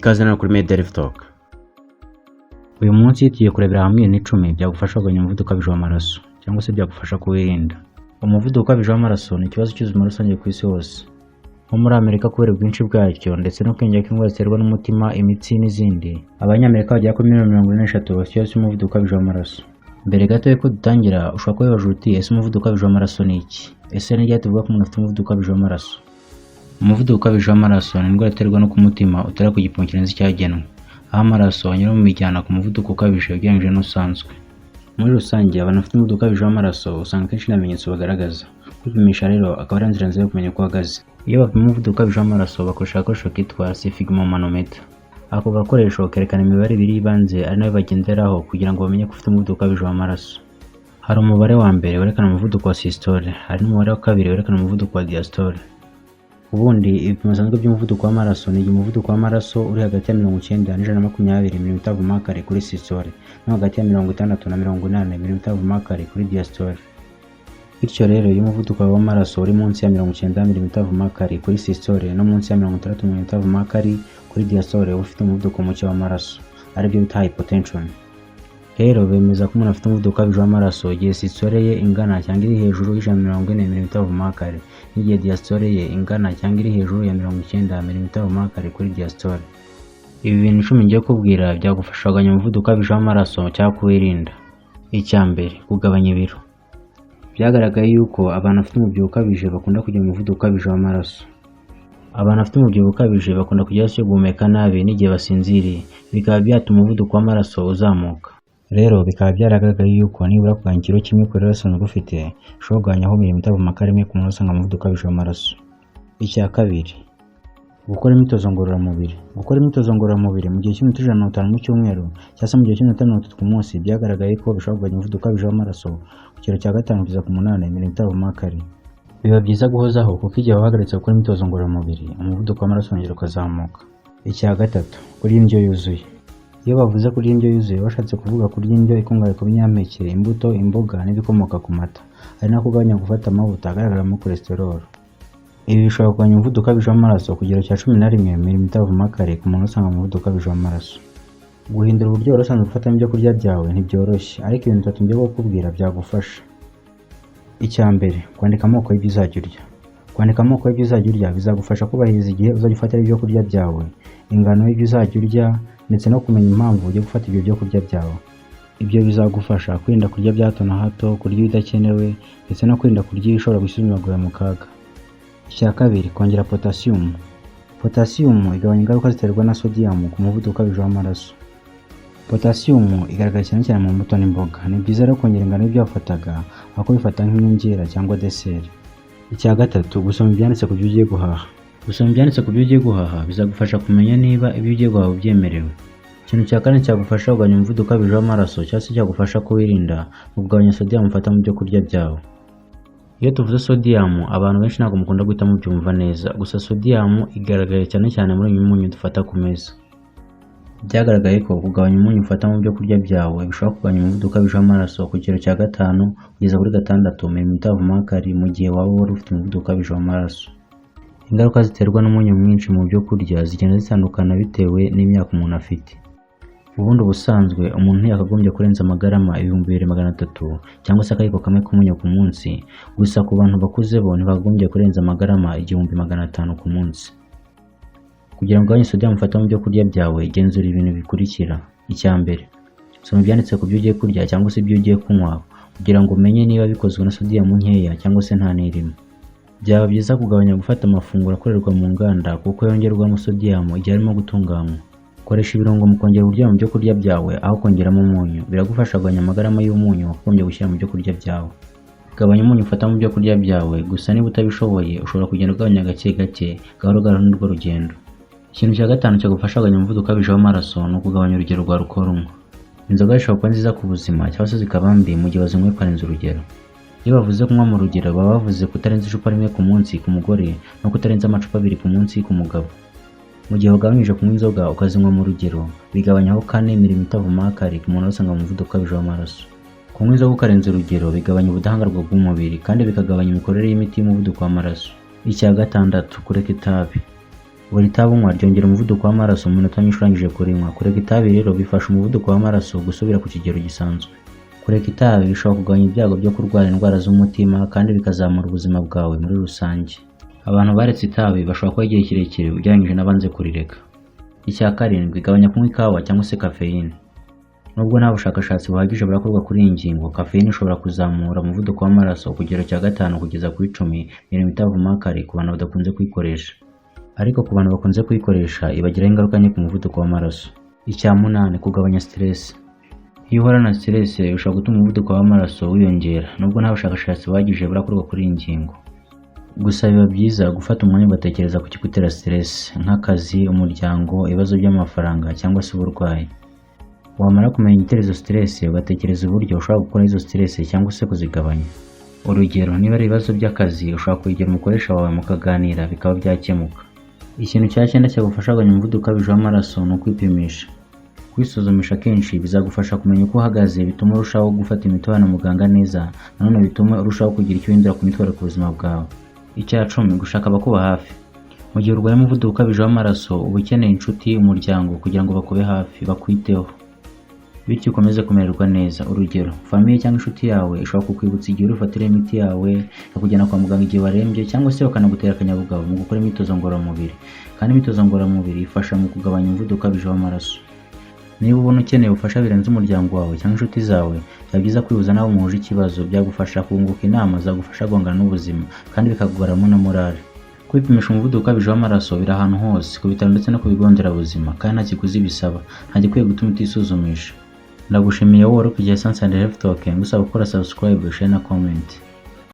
Ikaze nawe kuri Medelife Talk. Uyu munsi tugiye kurebera hamwe ibintu 10 byagufasha kugabanya umuvuduko ukabije w'amaraso cyangwa se byagufasha kuwirinda. Umuvuduko ukabije w'amaraso ni ikibazo cy'ubuzima rusange ku isi hose. Nko muri Amerika, kubera ubwinshi bwacyo ndetse no kwiyongera kw'indwara ziterwa n'umutima, imitsi n'izindi, Abanyamerika bagera kuri miliyoni 43 bafite ikibazo cy'umuvuduko ukabije w'amaraso. Mbere gato yuko dutangira, ushobora kuba wibaza uti: "Ese umuvuduko ukabije w'amaraso ni iki? Ese ni ryari tuvuga ko umuntu afite umuvuduko ukabije w'amaraso?" Umuvuduko ukabije w'amaraso ni indwara iterwa no umutima utera ku gipimo kirenze icyagenwe, aho amaraso anyura mu mijyana ku muvuduko ukabije ugereranyije n'usanzwe. Muri rusange, abantu bafite umuvuduko ukabije w'amaraso usanga akenshi nta bimenyetso bagaragaza. Kwipimisha rero akaba ari inzira nziza yo kumenya uko uhagaze. Iyo bapima umuvuduko ukabije w'amaraso, bakoresha agakoresho kitwa sphygmomanometer. Ako gakoresho kerekana imibare ibiri y'ibanze, ari nayo bagenderaho kugira ngo bamenye ko ufite umuvuduko ukabije w'amaraso. Hari umubare wa mbere werekana umuvuduko wa systole, hari n'umubare wa kabiri werekana umuvuduko wa diastole. Ubundi ibipimo bisanzwe by'umuvuduko w'amaraso ni igihe umuvuduko w'amaraso uri hagati ya 90 na 120 mm Hg kuri systole, no hagati ya 60 na 80 mm Hg kuri diastole. Bityo rero, iyo umuvuduko wawe w'amaraso uri munsi ya 90 mm Hg kuri systole no munsi ya 60 mm Hg kuri diastole, uba ufite umuvuduko muke w'amaraso, aribyo bita hypotension. Rero bemeza ko umuntu afite umuvuduko ukabije w'amaraso igihe systole ye ingana cyangwa iri hejuru ya 140 mm Hg, n'igihe diastole ye ingana cyangwa iri hejuru ya 90 mm Hg kuri diastole. Ibi bintu 10 ngiye kubwira byagufasha kugabanya umuvuduko ukabije w'amaraso cyangwa kuwirinda. Icya mbere, kugabanya ibiro. Byagaragaye yuko abantu bafite umubyibuho ukabije bakunda kugira umuvuduko ukabije w'amaraso. Abantu bafite umubyibuho ukabije bakunda kugira ikibazo cyo guhumeka nabi n'igihe basinziriye, bikaba byatuma umuvuduko w'amaraso uzamuka. Rero bikaba byaragaragaye yuko nibura kugabanya ikiro kimwe ku biro usanzwe ufite ushobora kugabanyaho milimetero rimwe ku muntu usanga umuvuduko ukabije w'amaraso. Icya kabiri, gukora imyitozo ngororamubiri. Gukora imyitozo ngororamubiri mu gihe cy'iminota 150 mu cyumweru cyangwa se mu gihe cy'iminota 30 ku munsi, byagaragaye ko bishobora kugabanya umuvuduko ukabije w'amaraso ku kigero cya 5 kugeza ku 8 milimetero kare. Biba byiza guhozaho, kuko igihe wahagaritse gukora imyitozo ngororamubiri, umuvuduko w'amaraso wongera ukazamuka. Icya gatatu, kurya indyo yuzuye. Iyo bavuze kurya indyo yuzuye, bashatse kuvuga kurya indyo ikungahaye ku binyampeke, imbuto, imboga n'ibikomoka ku mata, ari nako ugabanya gufata amavuta agaragaramo cholesterol. Ibi bishobora kugabanya umuvuduko ukabije w'amaraso ku kigero cya 11 milimetero kare ku muntu usanga umuvuduko ukabije w'amaraso. Guhindura uburyo wari usanzwe ufatamo ibyo kurya byawe ntibyoroshye, ariko ibintu bitatu ngiye kukubwira byagufasha. Icya mbere, kwandika amoko y'ibyo uzajya urya. Kwandika amoko y'ibyo uzajya urya bizagufasha kubahiriza igihe uzajya ufatira ibyo kurya byawe, ingano y'ibyo uzajya urya, ndetse no kumenya impamvu ugiye gufata ibyo byo kurya byawe. Ibyo bizagufasha kwirinda kurya bya hato na hato, kurya ibidakenewe, ndetse no kwirinda kurya ibishobora gushyira ubuzima bwawe mu kaga. Icya kabiri, kongera potasiyumu. Potasiyumu igabanya ingaruka ziterwa na sodium ku muvuduko ukabije w'amaraso. Potasiyumu igaragara cyane cyane mu mbuto n'imboga. Ni byiza rero kongera ingano y'ibyo wafataga, aho kubifata nk'inyongera cyangwa dessert. Icya gatatu, gusoma ibyanditse ku byo ugiye guhaha. Gusoma ibyanditse ku byo ugiye guhaha bizagufasha kumenya niba ibyo ugiye guhaha ubyemerewe. Ikintu cya kane cyagufasha kugabanya umuvuduko ukabije w'amaraso cyangwa se cyagufasha kuwirinda ni ukugabanya sodium ufata mu byo kurya byawe. Iyo tuvuze sodium, abantu benshi ntabwo mukunda guhita mubyumva neza. Gusa sodium igaragara cyane cyane muri uyu munyu dufata ku meza. Byagaragaye ko kugabanya umunyu ufata mu byo kurya byawe bishobora kugabanya umuvuduko ukabije w'amaraso ku kigero cya 5 kugeza kuri 6 milimetero kare mu gihe waba wari ufite umuvuduko ukabije w'amaraso. Ingaruka ziterwa n'umunyu mwinshi mu byo kurya zigenda zitandukana bitewe n'imyaka umuntu afite. Ubundi ubusanzwe umuntu ntiyakagombye kurenza amagarama 2300 cyangwa se akayiko kamwe k'umunyu ku munsi. Gusa ku bantu bakuze bo ntibakagombye kurenza amagarama 1500 ku munsi. Kugira ngo ugabanye sodium ufata mu byo kurya byawe, genzura ibintu bikurikira. Icya mbere, soma ibyanditse ku byo ugiye kurya cyangwa se ibyo ugiye kunywa kugira ngo umenye niba bikozwe na sodium nkeya cyangwa se nta n'irimo. Byaba byiza kugabanya gufata amafunguro akorerwa mu nganda, kuko yongerwamo sodium igihe arimo gutunganywa. Koresha ibirungo mu kongera uburyohe mu byo kurya byawe aho kongeramo umunyu. Biragufasha kugabanya amagarama y'umunyu wakagombye gushyira mu byo kurya byawe. Gabanya umunyu ufata mu byo kurya byawe. Gusa niba utabishoboye, ushobora kugenda ugabanya gake gake, gahoro gahoro nirwo rugendo. Ikintu cya gatanu cyagufasha kugabanya umuvuduko ukabije w'amaraso ni ukugabanya urugero rwa alcool unywa. Inzoga zishobora kuba nziza ku buzima cyangwa se zikaba mbi mu gihe wazinyweye ukarenza urugero. Iyo bavuze kunywa mu rugero, baba bavuze kutarenza icupa rimwe ku munsi ku mugore no kutarenza amacupa abiri ku munsi ku mugabo. Mu gihe wagabanyije kunywa inzoga ukazinywa mu rugero, bigabanyaho 4 milimetero kare ku muntu usanga umuvuduko ukabije w'amaraso. Kunywa inzoga ukarenza urugero bigabanya ubudahangarwa bw'umubiri kandi bikagabanya imikorere y'imiti y'umuvuduko w'amaraso. Icya gatandatu, kureka itabi. Buri tabi unywa ryongera umuvuduko w'amaraso mu minota myinshi urangije kurinywa. Kureka itabi rero bifasha umuvuduko w'amaraso gusubira ku kigero gisanzwe. Kureka itabi bishobora kugabanya ibyago byo kurwara indwara z'umutima kandi bikazamura ubuzima bwawe muri rusange. Abantu baretse itabi bashobora kuba igihe kirekire ugereranyije n'abanze kurireka. Icya karindwi, gabanya kunywa ikawa cyangwa se kafeyine. Nubwo nta bushakashatsi buhagije burakorwa kuri iyi ngingo, kafeyine ishobora kuzamura umuvuduko w'amaraso ku kigero cya 5 kugeza ku 10 millimeter mercury ku bantu badakunze kuyikoresha. Ariko ku bantu bakunze kuyikoresha, ibagiraho ingaruka nke ku muvuduko w'amaraso. Icya munani, kugabanya stress. Iyo uhorana stress bishobora gutuma umuvuduko w'amaraso wiyongera, nubwo nta bushakashatsi buhagije burakorwa kuri iyi ngingo. Gusa biba byiza gufata umwanya ugatekereza ku kigutera stress, nk'akazi, umuryango, ibibazo by'amafaranga cyangwa se uburwayi. Wamara kumenya igitera izo stress, ugatekereza uburyo ushobora gukuraho izo stress cyangwa se kuzigabanya. Urugero, niba ari ibibazo by'akazi, ushobora kwegera umukoresha wawe mukaganira bikaba byakemuka. Ikintu cya cyenda cyagufasha kugabanya umuvuduko ukabije w'amaraso ni ukwipimisha. Kwisuzumisha kenshi bizagufasha kumenya uko uhagaze, bituma urushaho gufata imiti na muganga neza, nanone bitume urushaho kugira icyo uhindura ku myitwarire ku buzima bwawe. Icya 10, gushaka abakuba hafi. Mu gihe urwaye umuvuduko ukabije w'amaraso, uba ukeneye inshuti, umuryango kugira ngo bakube hafi, bakwiteho, bityo ukomeze kumererwa neza. Urugero, famille cyangwa inshuti yawe ishobora kukwibutsa igihe uri bufatire imiti yawe, ikakujyana kwa muganga igihe warembye, cyangwa se bakanagutera akanyabugabo mu gukora imyitozo ngororamubiri. Kandi imyitozo ngororamubiri ifasha mu kugabanya umuvuduko ukabije w'amaraso. Niba ubona ukeneye ubufasha birenze umuryango wawe cyangwa inshuti zawe, byaba byiza kwihuza n'abo muhuje ikibazo. Byagufasha kunguka inama zagufasha guhangana n'ubuzima kandi bikakugaruramo na morale. Kwipimisha umuvuduko ukabije w'amaraso biri ahantu hose, ku bitaro ndetse no ku bigo nderabuzima, kandi nta kiguzi bisaba. Nta gikwiye gutuma utisuzumisha. Ndagushimiye wowe wari ukurikiye Science and Health Talk, ngusaba gukora subscribe, share na comment.